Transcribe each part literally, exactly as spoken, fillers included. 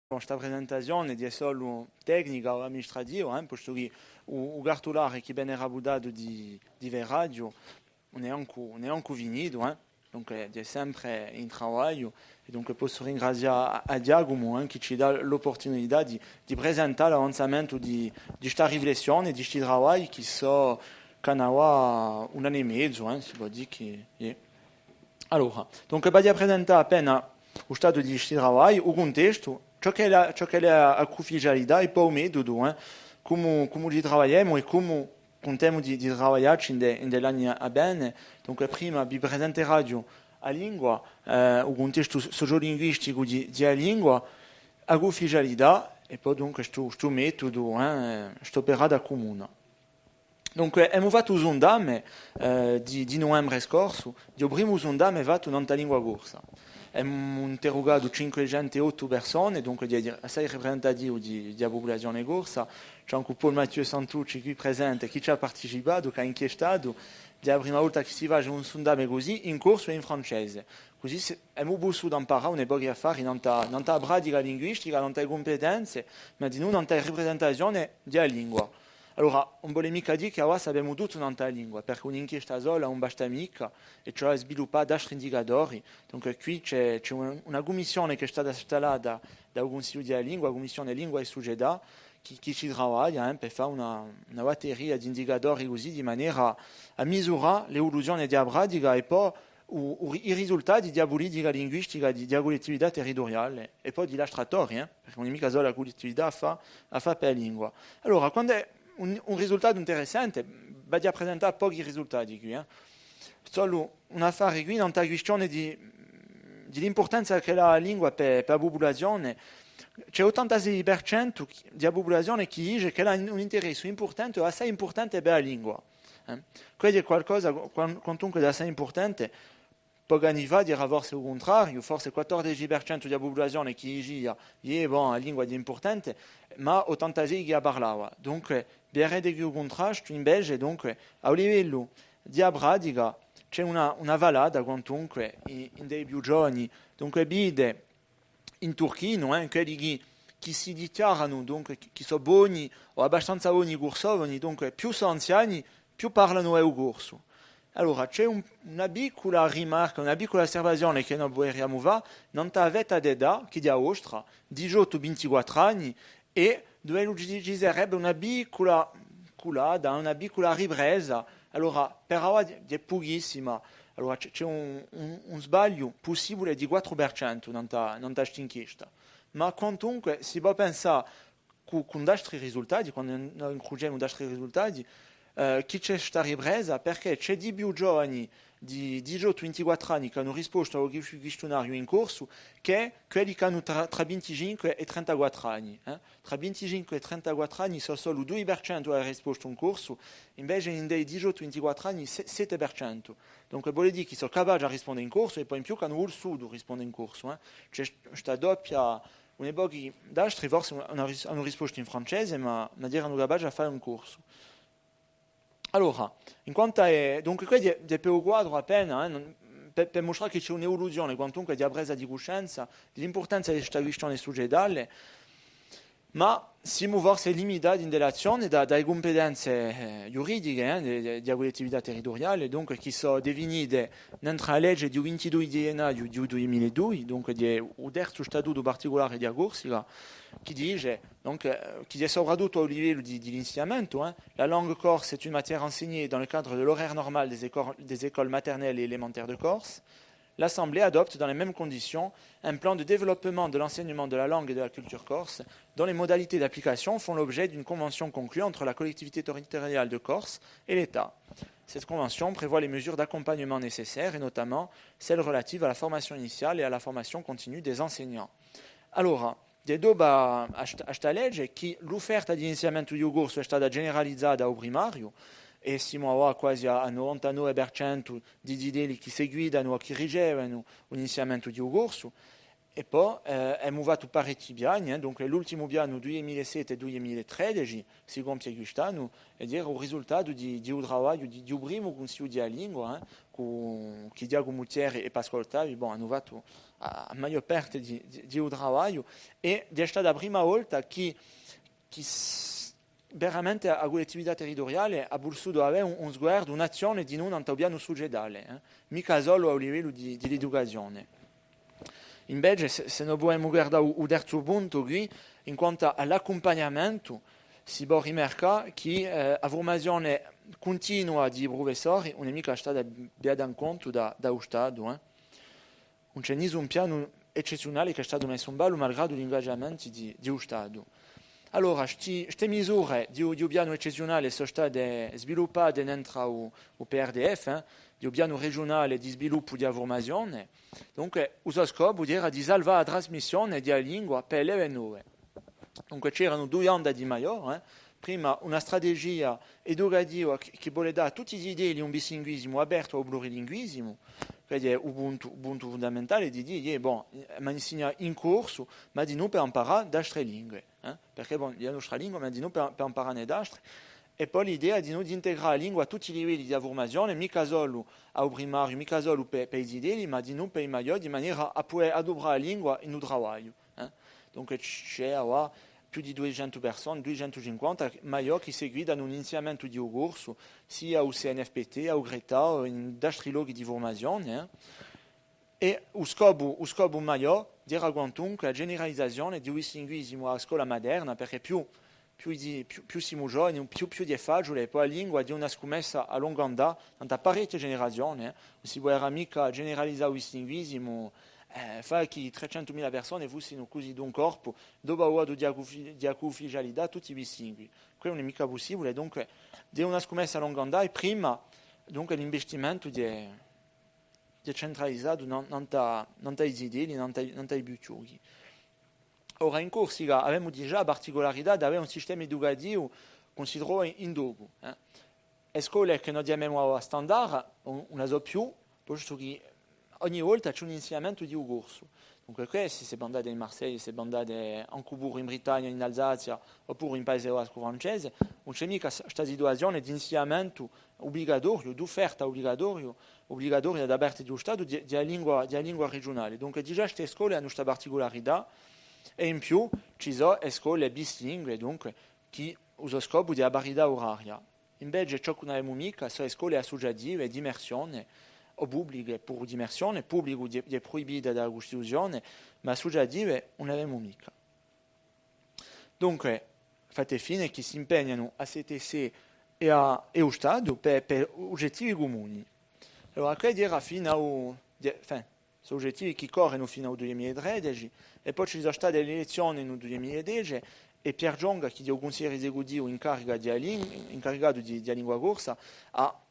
Bon, sta presentazione hè solu tecnica o amministrativa, eh, postu chì u, u cartulare chì venerà vutatu di, di ferraghju ùn hè ancu, ùn hè ancu finitu, eh. Dunque, hè sempre in travagliu, è dunque possu ringrazià à, à Ghjacumu, eh, chì ci dà l'opportunità di, di presentà l'avanzamentu di, di sta riflessione, di sti travagli chì sò, ch'anu avà un annu è mezu, eh, si pò dì chì, iè. Allora, dunque, v'aghju à presentà appena u statu di sti travagli, u cuntestu, ciò ch'ella, ciò ch'ella hè a cuufficialità è po u metudu, eh, cumu, cumu ci travagliemu è cumu cuntemu di, di travagliacci in de, in de l'anni à vene. Dunque, prima vi presenteraghju a lingua, eh, u cuntestu sociolinguisticu di, di a lingua, a cuufficialità, è po dunque stu, stu metudu, eh, st'operata cumuna. Dunque, emu fattu u sundame, eh, di, di nuvembre scorsu, di u primu sundame fattu nant'à a lingua corsa. Emu interrugatu cinquecentu è ottu persone, dunque hè assai riprisentativu di, di a pupulazione corsa. Ci hè ancu Paul Mathieu Santucci quì presente, chì ci hà participatu, chì hà inchiestatu. Hè a prima volta chì si face un sundame cusì, in corsu è in francese. Cusì si, emu pussutu amparà un pocu d'affari nant'à, nant'à a pratica linguistica, nant'à e cumpetenze, ma dinù nant'à a riprisentazione di a lingua. Allora, ùn vole micca dì chì avà sapemu tuttu nant'à a lingua, perchè un'inchiesta sola ùn basta micca, è ci hè da sviluppà d'altri indicatori. Dunque, quì ci hè, ci hè una, una cummissione chì hè stata stallata da u Cunsigliu di a Lingua, a cummissione Lingua è Sucetà, chì, chì ci travaglia, eh, per fà una, una batteria d'indicatori cusì, di manera à misurà l'evoluzione di a pratica è po u, u, i risultati di a pulitica linguistica di, di a cullettività territuriale è po di l'altri attori, eh, perchè ùn hè micca sola a cullettività à fà, à fà per a lingua. Allora, quand'è un, un risultatu interessante, v'aghju à presentà pochi risultati quì, eh. Solu un affare quì, nant'à a quistione di, di l'impurtanza ch'ella hà a lingua per, per a pupulazione. Ci hè ottantasei per centu di a pupulazione chì dice ch'ella hà un interessu impurtante o assai impurtante per a lingua. Eh? Quessu hè qualcosa, quan-, quantunque, d'assai impurtante. Pochi anni fà era forse u cuntrariu, forse quattordeci per centu di a pupulazione chì dicia, iè, bon, a lingua hè impurtante, ma ottantasei chì a parlava. Dunque, viderete quì u cuntrastu, invece, dunque, à u livellu di a pratica, ci hè una, una falata, quantunque, in, in i più giovani. Dunque, vide, in turchinu, eh, quelli chì, chì si dichjaranu, dunque, chì, chì sò boni o abbastanza boni cursofoni, dunque, più sò anziani, più parlanu u corsu. Allora, ci hè un, una piccula rimarca, una piccula osservazione chì no vuleriamu fà, nant'à a fetta d'età, chì hè a vostra, diciottu vintiquattru anni, è duve ci, ci sarebbe una piccula culata, una piccula ripresa. Allora, per avà hè, hè puchissima. Allora, ci hè, ci hè un, un, un sbagliu pussibule di quattru per centu nant'à, nant'à st'inchiesta. Ma quantunque, si pò pensà cù, cù d'altri risultati, quandu no incrucemu d'altri risultati, eh, chì ci hè sta ripresa, perchè ci hè di più giovani di diciottu vintiquattru anni chì anu rispostu à u quistiunariu in corsu chè quelli chì anu trà, trà vinticinque è trentaquattru anni, eh. Trà vinticinque è trentaquattru anni sò solu dui per centu à avè rispostu in corsu, invece in i diciottu vintiquattru anni se-, sette per centu. Dunque, vole dì chì sò capaci à risponde in corsu è po in più chì anu vulsutu risponde in corsu, eh. Ci hè st-, sta doppia, un pocu d'altri forse anu ris-, anu rispostu in francese, ma, ma eranu capaci à fà in corsu. Allora, in quantu à, eh, dunque, quessu hè, hè per u quadru appena, eh, ùn, per, per mustrà chì ci hè un'evoluzione, quantunque, di a presa di cuscenza, di l'impurtanza di sta quistione sucetale, ma simu forse limitati in l'azzione da, da e cumpetenze, eh, ghjuridiche, eh, di, di, di a cullettività territuriale, dunque, chì sò definite nant'à a lege di u vintidui di ghjennaghju di u dui mila è dui, dunque, di u terzu statutu particulare di a Corsica, chì dice, donc, euh, chì hè soprattuttu à u livellu di, di l'insignamentu, eh. La langue corse est une matière enseignée dans le cadre de l'horaire normal des éco-, des écoles maternelles et élémentaires de Corse. L'Assemblée adopte dans les mêmes conditions un plan de développement de l'enseignement de la langue et de la culture corse, dont les modalités d'application font l'objet d'une convention conclue entre la collectivité territoriale de Corse et l'État. Cette convention prévoit les mesures d'accompagnement nécessaires et notamment celles relatives à la formation initiale et à la formation continue des enseignants. Allora, hè dopu à, à sta, à sta lege chì l'ufferta di insignamentu di u corsu hè stata generalizata à u primariu, è simu avà quasi à, à novantanove per centu di zitelli chì seguitanu o chì ricevenu un insignamentu di u corsu, È po, eh, emu fattu parechji piani, eh, dunque l'ultimu pianu dui mila è sette, dui mila è tredeci, si compie quist'annu, è era u risultatu di, di u travagliu di, di u primu Cunsigliu di a Lingua, eh, cù, chì Ghjacumu Thiers è Pasquale Ottavi, bon, anu fattu a, a maiò parte di, di, di u travagliu, è hè stata a prima volta chì, chì s-, veramente a, a cullettività territuriale hà vulsutu avè un, un sguardu, un'azzione dinù nant'à u pianu sucetale, eh, micca solu à u livellu di, di l'educazione. Invece, sè, sè no pudemu guardà u, u terzu puntu quì, in quantu à l'accumpagnamentu, si pò rimarcà chì, eh, a furmazione cuntinua di i prufessori ùn hè micca stata pigliata in contu da, da u Statu, eh. Ùn ci hè nisun pianu eccezziunale chì hè statu messu in ballu, malgradu l'ingagiamenti di, di u Statu. Allora, sti, ste misure di u, di u pianu eccezziunale sò state sviluppate nentru à u, u P R D F, eh, di u pianu regiunale di sviluppu di a furmazione. Dunque, u so scopu era di salvà a trasmissione di a lingua per l'E V nove. Dunque, c'eranu duie ande di maiò, eh. Prima, una strategia educativa chì, chì vole dà à tutti i zitelli un bislinguisimu apertu à u plurilinguisimu, chì hè u puntu, u puntu fundamentale di dì, eh, bon, eh, ma insigna in corsu, ma dinù per amparà d'altre lingue, eh. Perchè, bon, hè a nostra lingua, ma dinù per, per amparà ne d'altre. È po l'idea dinù d'integrà a lingua à tutti i livelli di a furmazione, micca solu à u primariu, micca solu per, per i zitelli, ma dinù per i maiò, di manera à pudè aduprà a lingua in u travagliu. Eh? Dunque, c-, ci hè avà più di duiecentu persone, duiecentucinquanta maiò chì seguitanu un insignamentu di u corsu, sia à u C N F P T, à u Gretta, o in d'altri lochi di furmazione, eh. È u scopu, u scopu maiò era quantunque a generalizazione di u bislinguisimu à a scola materna, perchè più, più, di-, più, più simu giovani, più, più hè faciule, è po a lingua hè una scumessa à longu andà, nant'à parechje generazione, eh. Ùn si puderà micca generalizà u bislinguisimu, eh, fà chì trecentumila persone fussinu cusì d'un corpu, dopu avè avutu di a cufi-, di a cuufficialità tutti i bislingui. Què ùn hè micca pussibule, dunque, hè una scumessa à longu andà, è prima, dunque, l'investimentu hè, hè centralizatu nan-, nant'à, nant'à i zitelli, nant'à, nant'à i più chjuchi. Ora, in Corsica avemu digià a particularità d'avè un sistema educativu chì si trova in, in dopu, eh. E scole chì no chjamemu avà standard, ùn, ùn la sò più, postu chì ogni volta ci hè un insignamentu di u corsu. Dunque, què, sè, sè vo andate in Marseglia, sè vo andate ancu puru in Britannia, in Alsazia, o puru in Paese Bascu francese, ùn ci hè micca s-, sta situazione d'insignamentu ubligatoriu, d'ufferta ubligatoriu, ubligatoria da parte di u Statu di, di a lingua, di a lingua regiunale. Dunque, digià ste scole anu sta particularità, è in più ci sò e scole bislingue, dunque, chì u so scopu hè a parità uraria. Invece ciò chì ùn avemu micca sò e scole assuciative d'immersione, o publiche puru d'immersione, publicu hè, hè pruibita da a Custituzione, ma assuciative ùn avemu micca. Dunque, fatte fine chì s'impegnanu a C T C è a, è u Statu per, per ugettivi cumuni. Allora, què era finu à u, enfin, sò ugettivi chì correnu finu à u dui mila è tredeci, è po ci sò state l'elezzione in u dui mila è dece, è Pierre Gionga, chì hè u cunsigliere esecutivu in carica di a lin-, incaricatu di, di a lingua corsa, hà,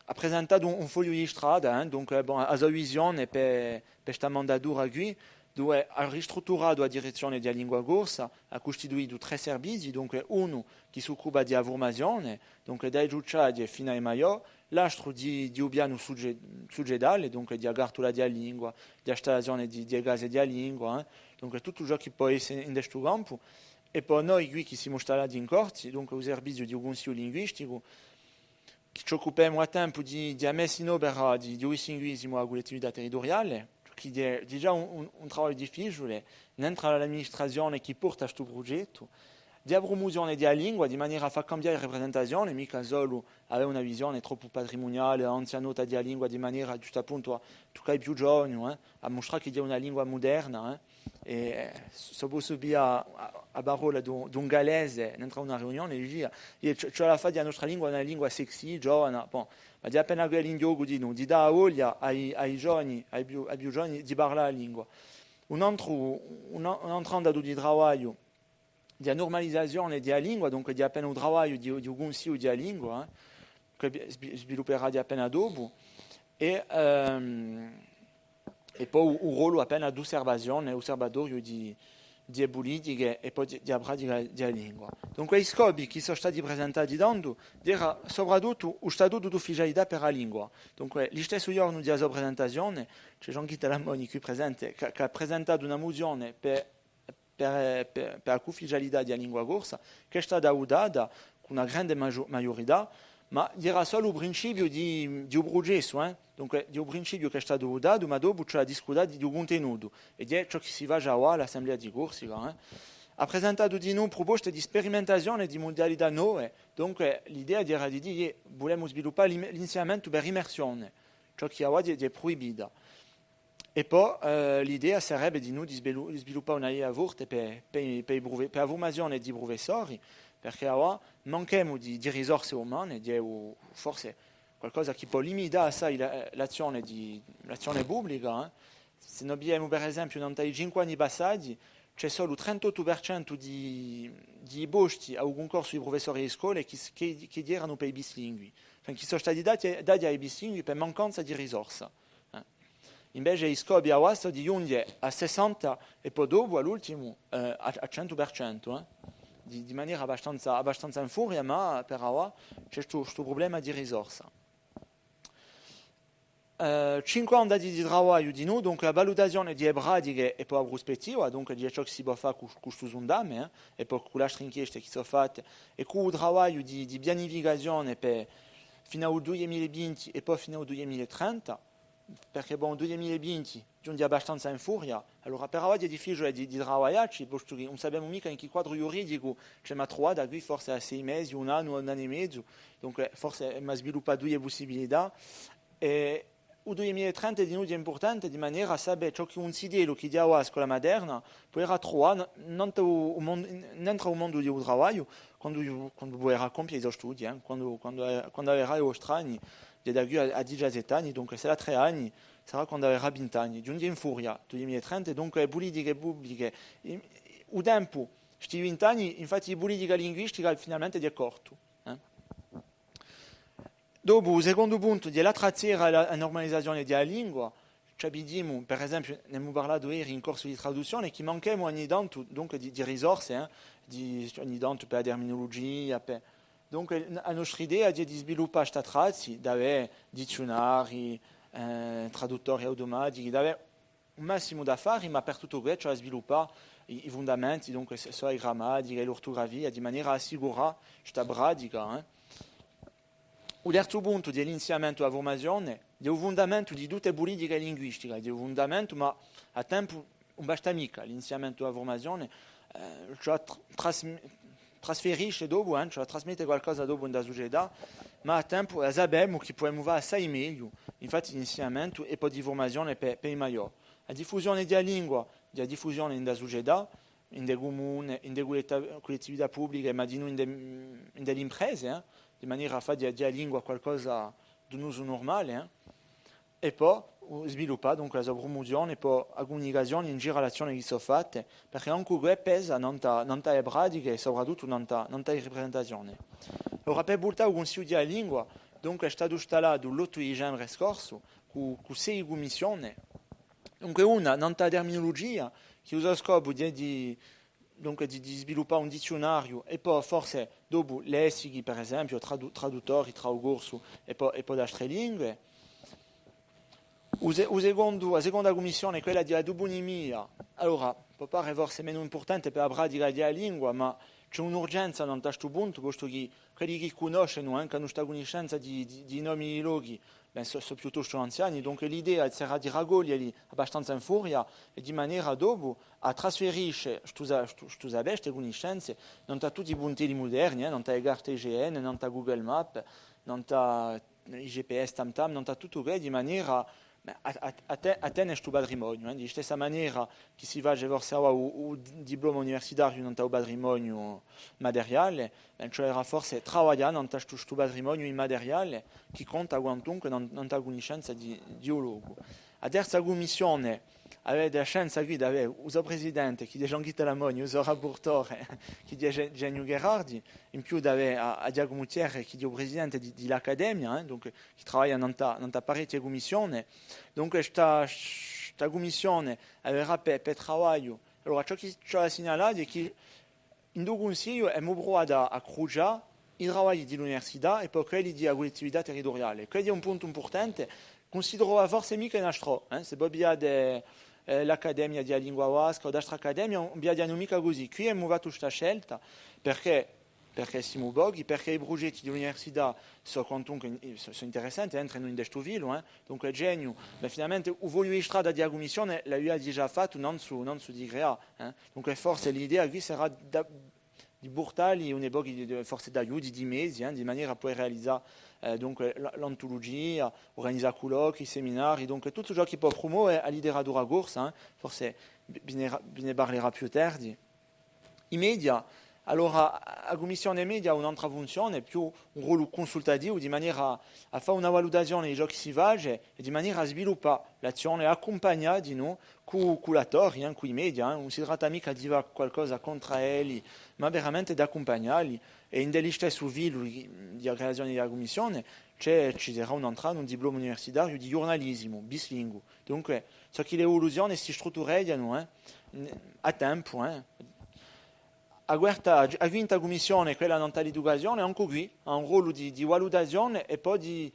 hà presentatu un, un fogliu di strada, eh, dunque, bon, a so visione per, per sta mandatura quì, duve hà ristrutturatu a direzzione di a lingua corsa, hà custituitu trè servizii, dunque unu chì s'occupa di a furmazione, dunque da i ciucciaddi finu à i maiò, l'altru di, di u pianu suge-, sugetale, dunque di a cartula di a lingua, di a stallazione di, di e case di a lingua, eh, dunque tuttu ciò chì pò esse in stu campu, è po noi quì chì simu stallati in Corti, dunque u serviziu di u Cunsigliu linguisticu, chì ci occupemu à tempu di, di a messa in opera di, di u bislinguisimu à a cullettività territuriale, chì hè digià un, un, un travagliu difficiule, nentru à l'amministrazione chì porta stu prugettu, di a prumuzione di a lingua, di manera à fà cambià e ripresentazione, micca solu avè una visione troppu patrimuniale, anzianotta di a lingua, di manera ghjustu appuntu à tuccà i più giovani, eh, à mustrà chì hè una lingua muderna, eh. È, eh, s-, s'o possu piglià a, a parolla d'un, d'un gallese, nentru à una riunione, dicia, ci, ci vole à fà di a nostra lingua una lingua sexy, giovana, bon, ma hè appena quellu in ghjocu dinù, di dà a voglia à i, à i giovani, à i più, à i più giovani di parlà a lingua. Un antru, un a-, un antru andatu di travagliu, di a nurmalizazione di a lingua, dunque hè appena u travagliu di, di u Cunsigliu di a lingua, eh, chì svi-, svilupperà appena dopu, è, ehm, è po u, u rollu appena d'usservazione, usservatoriu di, di e pulitiche è po di, di a pratica di a lingua. Dunque, i scopi chì sò stati presentati tandu, era soprattuttu u statutu d'ufficialità per a lingua. Dunque, listessu ghjornu di a so presentazione, ci hè Jean-Guy Talamoni quì presente, chì, chì hà presentatu una muzione per, per, per, per a cuufficialità di a lingua corsa, chì hè stata vutata cù una grande maiu-, maiurità, ma era solu u principiu di, di u prucessu, eh? Dunque, di u principiu chì hè statu vutatu, ma dopu ci hè da discute di, di u cuntenutu, è di ciò chì si face avà à l'Assemblea di Corsica, eh. Hà presentatu dinù pruposte di sperimentazione di mudalità nove, dunque l'idea era di dì, vulemu sviluppà l'im-, l'insignamentu per immersione, ciò chì avà hè, hè pruibita. È po, eh, l'idea sarebbe dinù di svilu-, di sviluppà una idea forte per, per, per i prufe-, per a furmazione di i prufessori, perchè avà manchemu di, di risorse umane, di, forse qualcosa chì pò limità assai la, l'azzione di, l'azzione publica, eh. S'è no pigliemu, per esempiu, nant'à i cinque anni passati, ci hè solu trentottu per centu di, di i posti à u cuncorsu di prufessori di scole chì s-, chì, chì eranu per i bislingui. Cioè, chì sò stati dati, dati à i bislingui per mancanza di risorse. Eh. Invece i scopi avà sò di ghjunghje à sessanta è po dopu, à l'ultimu, eh, à, à centu per centu, eh. Di, di manera abbastanza, abbastanza in furia, ma per avà ci hè stu, stu prublema di risorse. Eh, cinque anni di, di travagliu dinù, dunque a valutazione di e pratiche è po a pruspettiva, dunque di ciò chì si pò fà cù, cù stu sundame, eh, è po cù l'altre inchieste chì sò fatte, è cù u travagliu di, di pianificazione per, finu à u dui mila è vinti è po finu à u dui mila è trenta, perchè, bon, u dui mila è vinti ghjunghje abbastanza in furia, allora per avà hè difficiule di, di travagliacci, postu chì ùn sapemu micca in chì quadru ghjuridicu ci emu à truvà da quì forse à sei mesi, un annu, un annu è mezu, dunque forse emu à sviluppà duie pussibilità. È u dui mila è trenta dinù hè impurtante di manera à sapè ciò chì un zitellu chì hè avà à a scola materna puderà truvà n-, nant'à u, u mon-, nant'à u mondu di u travagliu, quandu, quandu puderà compie i so studii, eh, quandu, quandu, eh, quandu averà i vostri anni, hè da quì à, à diciassette anni, dunque sarà trè anni, sarà quandu averà vint'anni. Ghjunghje in furia, dui mila è trenta, dunque e pulitiche publiche, in, u tempu, sti vint'anni, infatti, di pulitica linguistica finalmente hè cortu, eh. Dopu, u secondu puntu, hè l'attrazzera è a, a nurmalizazione di a lingua. Ci avvidimu, per esempiu, n'emu parlatu eri in corsu di traduzzione, chì manchemu ogni tantu, dunque, di, di risorse, eh, di, ogni tantu per a terminulugia, per, dunque, a nostra idea hè di sviluppà st'attrazzi, d'avè dizziunarii, eh, traduttori automatichi, d'avè un massimu d'affari, ma per tuttu què ci hè da sviluppà i, i fundamenti, dunque, sò, sò a grammatiche è l'ortugrafia, di manera à assicurà sta pratica, eh. U terzu puntu hè l'insignamentu è a furmazione, hè u fundamentu di tutte e pulitiche linguistiche, hè u fundamentu, ma à tempu ùn basta micca l'insignamentu è a furmazione, eh, ci hè da tr-, trasm-, trasferisce dopu, eh, ci hè da trasmette qualcosa dopu in a sucetà, ma à tempu, eh, sapemu chì pudemu fà assai megliu, infatti l'insignamentu è po di furmazione per, per i maiò. A diffusione di a lingua, di a diffusione in a sucetà, in e cumune, in e culletta-, cullettività publiche, ma dinù in e, in e imprese, eh, di manera à fà di, di a lingua qualcosa d'un usu nurmale, eh. È po, u, sviluppà, dunque, a so prumuzione, è po a cumunicazione in giru à l'azzione chì sò fatte, perchè ancu què pesa nant'à, nant'à e pratiche è soprattuttu nant'à, nant'à e ripresentazione. Allora, per vultà à u Cunsigliu di a lingua, dunque, hè statu stallatu l'ottu di dicembre scorsu, cù, cù sei cummissione, dunque una nant'à a terminulugia, chì u so scopu hè di, dunque di, di sviluppà un dizziunariu è po forse dopu lessichi, per esempiu, tradu-, traduttori trà u corsu è po, è po d'altre lingue. U se-, u secondu, a seconda cummissione hè quella di a tupunimia. Allora, pò pare forse menu impurtante per a pratica di a lingua, ma ci hè un'urgenza nant'à stu puntu, postu chì quelli chì cunnoscenu, eh, chì anu sta cunniscenza di, di, di i nomi di i lochi, bè, sò, sò piuttostu anziani, dunque l'idea sarà di racoglieli abbastanza in furia è di manera dopu à trasferisce stu sa-, stu, stu sapè, ste cunniscenze, nant'à tutti i puntelli muderni, eh, nant'à e carte I G N, nant'à Google Map, nant'à i G P S tam tam, nant'à tuttu què, di manera, bè, à, à, à te-, à tene stu patrimoniu, eh, di stessa manera chì si face forse avà u, u diploma universitariu nant'à u patrimoniu materiale, bè, ci hè da forse travaglià nant'à stu, stu patrimoniu immateriale chì conta quantunque nan-, nant'à a cunniscenza di, di u locu. A terza cummissione, avete a chance quì d'avè u so presidente, chì hè Jean-Guy Talamoni, u so rapurtore, chì hè Ge-, Eugeniu Gherardi, in più d'avè à, à Ghjacumu Thiers, chì hè u presidente di, di l'Accademia, eh, dunque, chì travaglia nant'à, nant'à parechje cummissione. Dunque, sta, sta cummissione averà per, per travagliu Allora, ciò chì ci hè da signalà hè chì in u Cunsigliu emu pruvatu à, à crucià i travagli di l'università è po quelli di a cullettività territuriale. Quessu hè un puntu impurtante, chì ùn si trova forse micca in altrò, eh? S'è vo pigliate, eh, l'Accademia di a Lingua Basca o d'altre accademie, ùn viaghjanu micca cusì. Quì emu fattu sta scelta, perchè, perchè simu pochi, perchè i prugetti di l'università sò quantunque in-, sò, sò interessanti, eh, entrenu in stu filu, eh. Dunque, Geniu, ma finalmente u fogliu di strada di a Cummissione l'avia digià fattu, nanzu, nanzu di creà, eh. Dunque, forse l'idea quì sarà da, di purtalli un pocu di, di, forse d'aiuti, di mezi, eh, di manera à pudè realizà, eh, dunque, l-, l'antulugia, urganizà culloqui, seminarii, dunque, tuttu ciò chì pò prumove a literatura corsa, eh, forse vi, vi ne ra-, vi ne parlerà più tardi. I media, allora, a Cummissione Media hà un'altra funzione, più un rollu cunsultativu, di manera à fà una valutazione di ciò chì si face è di manera à sviluppà l'azzione, à accumpagnà dinù cù, cù l'attori, eh, cù i media, eh. Ùn si tratta micca di fà qualcosa contr'à elli, ma veramente d'accumpagnalli. È in u listessu filu di, di a creazione di a Cummissione, ci hè, ci sarà un antrà, un diploma universitariu di ghjurnalisimu bislinguu. Dunque, ciò chì l'evoluzione si struttureghjanu, eh, à tempu, eh. A quarta, a quinta cummissione, quella nant'à l'educazione, ancu quì, hà un rollu di, di valutazione è po di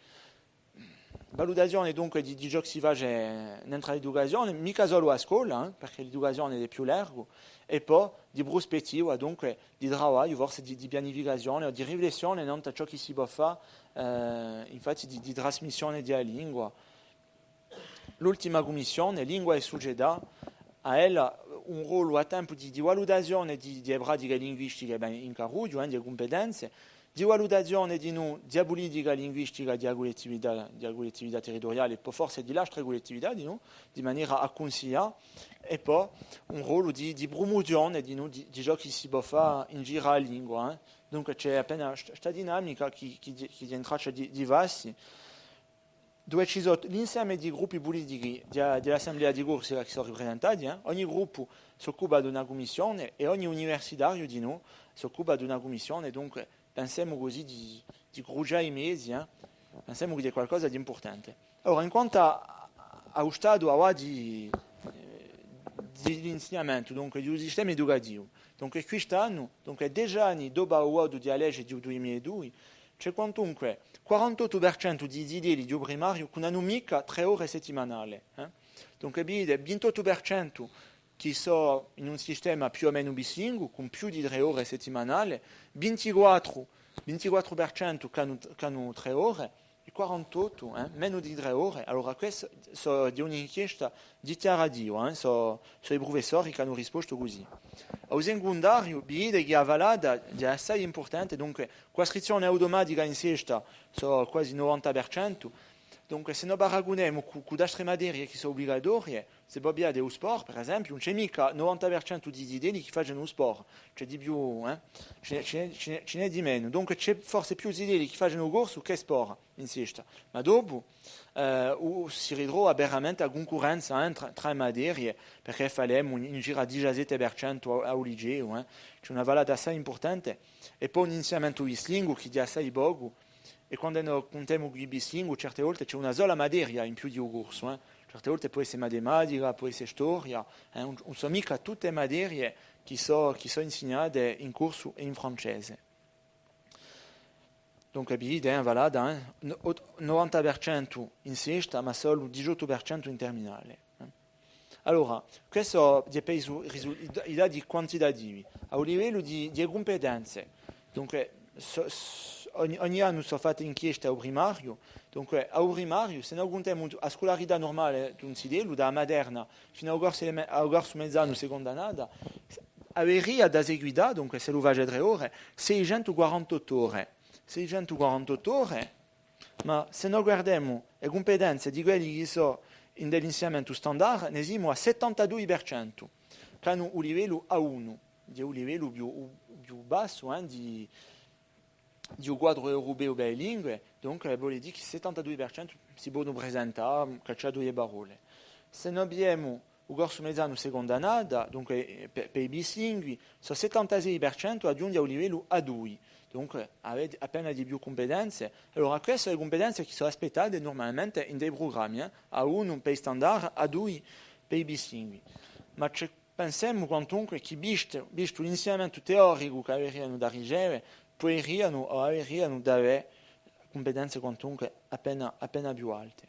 valutazione, dunque, di, di ciò chì si face nant'à l'educazione, micca solu à a scola, eh, perchè l'educazione hè più largu, è po di pruspettiva, dunque, di travagliu, forse di, di pianificazione o di riflessione nant'à ciò chì si pò fà, eh, infatti di, di trasmissione di a lingua. L'ultima cummissione, Lingua è Sucetà, hà ella un rollu à tempu di, di valutazione di, di e pratiche linguistiche, bè, in carrughju, eh, di e cumpetenze, di valutazione dinù di a pulitica linguistica di a cullettività, di a cullettività territuriale, è po forse di l'altre cullettività dinù, di manera à cunsiglià, è po un rollu di, di prumuzione dinù di, di ciò chì si pò fà in giru à a lingua, eh. Dunque ci hè appena sta, sta dinamica chì, chì, chì hè in traccia di, di fassi. Duve ci sò l'inseme di gruppi pulitichi di, di l'Assemblea di Corsica chì sò riprisentati, eh? Ogni gruppu s'occupa d'una cummissione è ogni universitariu dinù s'occupa d'una cummissione, dunque pensemu cusì di, di crucià i mezi, eh? Pensemu chì hè qualcosa d'impurtante. Allora, in quantu à, à u statu avà di, eh, di l'insignamentu, dunque, di u sistema educativu, dunque, quist'annu, dunque, dece anni dopu à u votu di a lege di u dui mila è dui, ci hè quantunque quarantottu per centu di zitelli di u primariu chì ùn anu micca trè ore settimanale, eh? Dunque, vidite, vintottu per centu chì sò in un sistema più o menu bislinguu, cù più di trè ore settimanale, vintiquattru, vintiquattru per centu chì anu, chì anu trè ore, è quarantottu, eh, menu di trè ore. Allora, queste sò di un'inchiesta dichjarativa, eh, sò, sò i prufessori chì anu rispostu cusì. À u secundariu, vidite chì a falata hè assai impurtante, dunque, cù a scrizzione automatica in sesta, sò quasi novanta per centu. Dunque, s'è no paragunemu cù, cù d'altre materie chì sò ubligatorie, s'è vo pigliate u sport, per esempiu, ùn ci hè micca novanta per centu di zitelli chì facenu u sport, ci hè di più, eh? Ci n'hè, ci n'hè, ci n'hè, ci n'hè di menu. Dunque, ci hè forse più zitelli chì facenu u corsu chè sport in sesta. Ma dopu, eh, u, si ritrova veramente a cuncurrenza, eh, trà, trà e materie, perchè falemu in, in giru à diciassette per centu à, à u liceu, eh. Ci hè una falata assai impurtante. È po un insignamentu bislinguu chì hè assai pocu, è quandu no cuntemu cù i bislingui, certe volte ci hè una sola materia in più di u corsu, eh. Certe volte pò esse matematica, pò esse storia, eh, ùn, ùn sò micca tutte e materie chì sò, chì sò insignate in corsu è in francese. Dunque, vidite, eh, falata, eh, no-, ot-, novanta per centu in sesta, ma solu diciottu per centu in terminale, eh. Allora, quessu hè per i su-, risu-, i da-, i dati quantitativi. À u livellu di, di e cumpetenze, dunque, so-, s-, ogni, ogni annu sò fatte inchieste à u primariu, dunque, à u primariu, s'è no cuntemu a scularità nurmale d'un zitellu, da a materna finu à u corsu eleme-, à u corsu mezanu seconda annata, averia da seguità, dunque, s'ellu face trè ore, seicentu quarantottu ore. Seicentu quarantottu ore, ma s'è no guardemu e cumpetenze di quelli chì sò in l'insignamentu standard, ne simu à settantadui per centu, ch'anu u livellu A unu, hè u livellu più, u, più bassu, eh, di, di u quadru europeu bilingue, dunque, eh, vole dì chì settantadui per centu si ponu presentà, cacciatu e parolle. S'è no pigliemu u corsu mezanu seconda annata, dunque, eh, per, per i bislingui, sò settantasei per centu aghjunti à u livellu A dui. Dunque, avete appena di più cumpetenze. Allora, queste sò e cumpetenze chì sò aspettate nurmalmente in i prugrammi, eh? A unu per i standard, A dui per i bislingui. Ma ci hè Pensemu quantunque chì, vistu, vistu l'insignamentu teoricu ch'averianu da riceve, puderianu o averianu da avè cumpetenze quantunque appena, appena più alte.